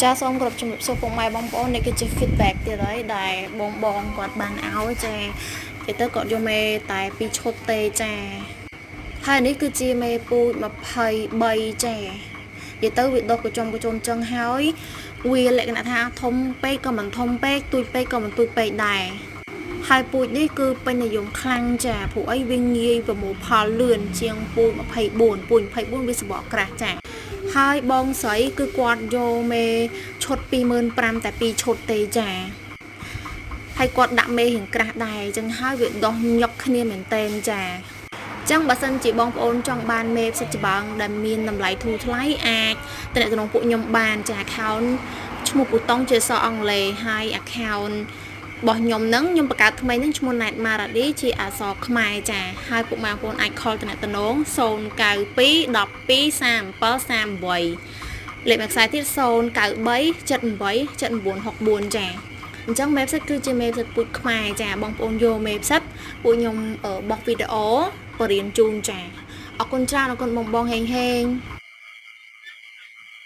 ចាសូមគោរពជំរាបសួរពុកម៉ែបងប្អូននេះគឺជា feedback ទៀតហើយដែលបងបងគាត់បានឲ្យចានិយាយទៅគាត់យកមេតែពីរឈុតទេចាហើយនេះគឺជាមេពូជ23ចានិយាយទៅវាដុះកញ្ចុំកញ្ចុំចឹងហើយវាលក្ខណៈថាធំពេកក៏មិនធំពេកទូចពេកក៏មិនទូចពេកដែរហើយពូជនេះគឺពេញនិយមខ្លាំងចាព្រោះអីវាងាយប្រមូលផលលឿនជាងពូជ24ពូជ24វាសបកក្រាស់ចាហើយបងស្រីគឺគាត់យកមេឈុត25,000តែ2ឈុតទេចាហើយគាត់ដាក់មេរៀងក្រាស់ដែរអញ្ចឹងហើយវាដុះញឹកគ្នាមែនតែនចាចឹងបើសិនជាបងប្អូនចង់បានមេផ្សិតច្បើងដែលមានតម្លៃធូរថ្លៃអាចទំនាក់ទំនងពួកខ្ញុំបានចា account ឈ្មោះពូតុងជាអក្សរអង់គ្លេសហើយ account របស់ខ្ញុំហ្នឹងខ្ញុំបង្កើតថ្មីហ្នឹងឈ្មោះ Net Maradi ជាអក្សរខ្មែរចាហើយពុកម៉ែបងប្អូនអាច call ទំនាក់ទំនង092 12 37 38លេខមួយខ្សែទៀត093 78 7964ចាអញ្ចឹងមេផ្សិតគឺជាមេផ្សិតពូជខ្មែរចាបងប្អូនយកមេផ្សិតពួកខ្ញុំបោះវីដេអូបរៀនជូនចាអរគុណច្រើនអរគុណបងបងហេងហេង។